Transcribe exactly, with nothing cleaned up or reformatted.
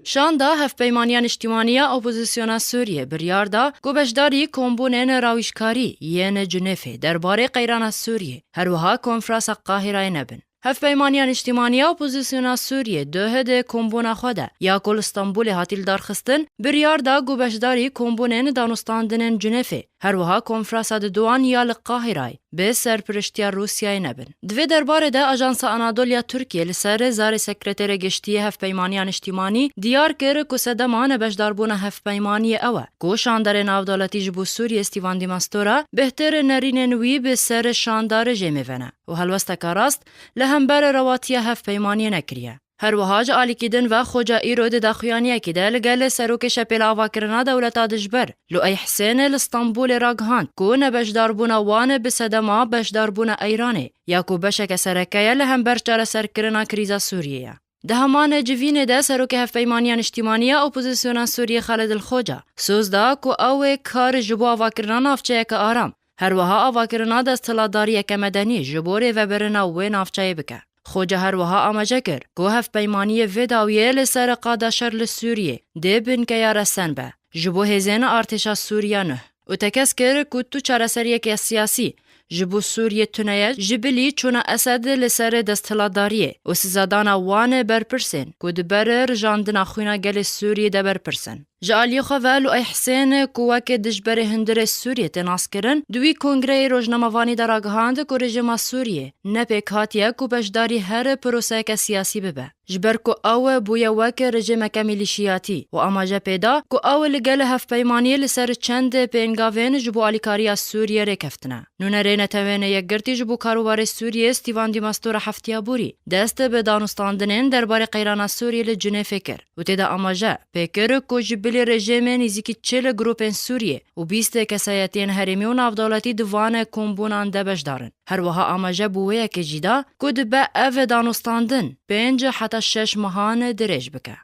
Şanda Hevpeymaniya Niştîmanî ya Opozisyona Sûriyê biryar da ku beşdarî kombûnên rawîjkarî yên Cinêfê derbarê qeyrana Sûriyê, her wiha konferansa Qahirayê nebin. Hevpeymaniya Niştîmanî ya Opozisyona Sûriyê, DOH, di kombûna xwe de ya ku li Stenbolê hatî lidarxistin, biryar da ku beşdarî kombûnên danûstandinên Cinêfê, her wiha konferansa diduyan ya li Qahirayê, bi serpiriştiya Rûsyayê nebin. Di vê derbarê de Ajansa Anadolu ya Tirkiyê li ser zarê Sekreterê Giştî yê Hevpeymaniya Niştîmanî diyar kir ku sedema nebeşdarbûna hevpeymaniyê ew e ku şandarê navdewletî ji bo Sûriyê Stefan de Mistura bêhtir nerînên wî bi ser şanda rejêmê ve ne û helwesteke rast li hember rewatiya hevpeymaniyê nekiriye. Her wiha ji alîkî din ve Xoca îro di daxuyaniyekî de li gel serokê şepêla avakirina dewleta dijber Luey Hisên li Stenbolê ragihand ku nebeşdarbûna wan bi sedema beşdarbûna Eyranê ya ku beşeke sereke ye li hember çareserkirina krîza Sûriyê ye. Di heman civînê de serokê Hevpeymaniya Niştîmanî ya Opozisyona Sûriyê Xalid El Xoca soz da ku ew ê kar ji bo avakirina navçeyeke aram, her wiha avakirina desthilatdariyeke medenî ji bo rêvebirina wê navçeyê bike. Xoca her wiha amaje kir ku hevpeymaniyê vê dawiyê li ser qada şer li Sûriyê dê binkeya resen be ji bo hêzên artêşa Sûriya nuh û tekez kir ku tu çareseriyeke siyasî ji bo Sûriyê tune ye ji bilî çûna Esed li ser desthilatdariyê û sizadana wan berpirsên ku di ber rijandina xwîna gelê Sûriyê de berpirs in. Ji aliyê xwe ve Luey Hisên ku weke dijberê hundirê Sûriyê tê naskirin, di wî kongreyê rojnamevanî de ragihand ku rejîma Sûriyê ne pêk hatiye ku beşdarî her proseyeke siyasî bibe. Ji ber ku ew bûye wek rejîmeke mîlîşiyatî û amaje pê da ku ew li gel hevpeymaniyê li ser çend pêngavên ji bo alîkariya Sûriyê rêkeftine. Nûnerê Netewên Yekgirtî ji bo Karûbarê Sûriyê Stefan de Mistura heftiya borî dest bi danûstandinên derbarê qeyrana Sûriyê li Cinêfê kir û tê de amaje pê kir ku ji bilî rejîmê nêzîkî çil grûpên Sûriyê û bîst kesayetiyên herêmî û navdewletî di van kombûnan de beşdar in. Her wiha amaje bi wê yekê jî da ku dibe ev danûstandin pênc heta şeş mehan dirêj bike.